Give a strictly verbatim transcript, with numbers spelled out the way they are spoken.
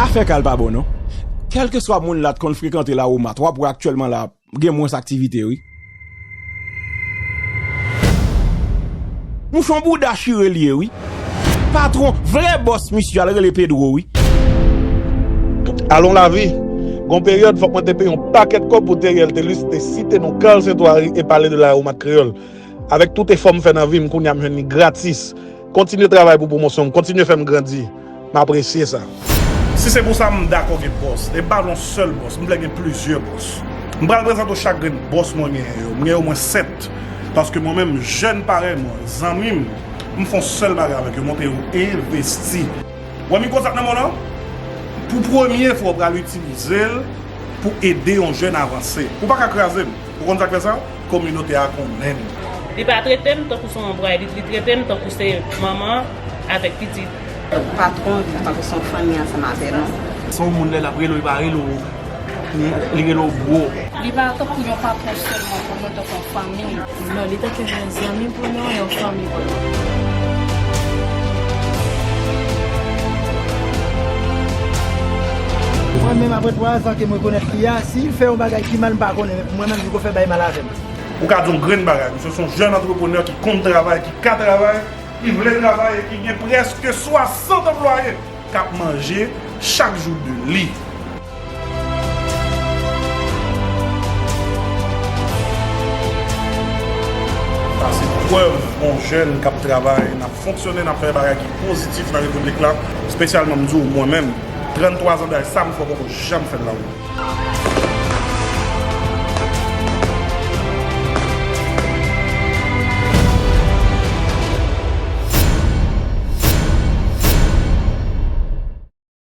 Afè Kal pa bon non. Kèlkeswa moun la t konn frekante Lawomat, w ap wè aktyèlman la gen mwens aktivite wi. Mouche yon bouda chire l ye wi. Patwon, vrè bòs misye a l rele Pedro wi. Alon lavi, gon peryòd fòk mwen te peye yon pakèt kòb pou Theriel Thelus te site non Carl Saint-Oary e pale de Lawomat Kreyòl. Avèk tout efò m fè nan vi m, kounye a m jwenn li gratis. Kontinye travay pou pwomosyon m, kontinye fè m grandi. M apresye sa. Si se pou sa, m dakò gen bòs. E m pa vle yon sèl bòs, m vle gen plizyè bòs. M pral prezante w chak grenn bòs mwen genyen yo. M gen omwen sèt. Paske mwen menm, jèn parèy mwen, zanmi m, m fè yon sèl bagay avèk yo, montre yo envesti. Wè mikwo sa k nan men w lan? Pou premye fwa, w pral itilize l pou ede yon jèn avanse. Ou pa ka kraze m. Ou konn sa k fè sa? Kominote a konnen m. Li pa trete m tankou se yon anplwaye, li, li trete m tankou se manman avèk pitit. Patwon tankou se yon fanmi ansanm avè nou. Se yon moun lè l ap rele w, li pa rele w, li, li rele w bro. Li pa tankou yon patwon sèlman pou nou, tankou yon fanmi. Non, li tankou yon zanmi pou nou, yon fanmi pou nou. Mwen menm apre twa zan ke mwen konèt li a, si l fè yon bagay ki mal m pa konnen, men pou mwen menm li ko fè bay mal avè m. Ou ka di yon grenn bagay, misye se yon jèn antreprenè ki konn travay, ki ka travay, ki vle travay e ki gen prèske swasant anplwaye k ap manje chak jou de li. Sa se prèv yon jèn k ap travay, n ap fonksyone, n ap fè bagay ki pozitif nan repiblik la, espesyalman m di w mwen menm, tranntwa zan dèyè sa m fè w poko janm fè l nan wout.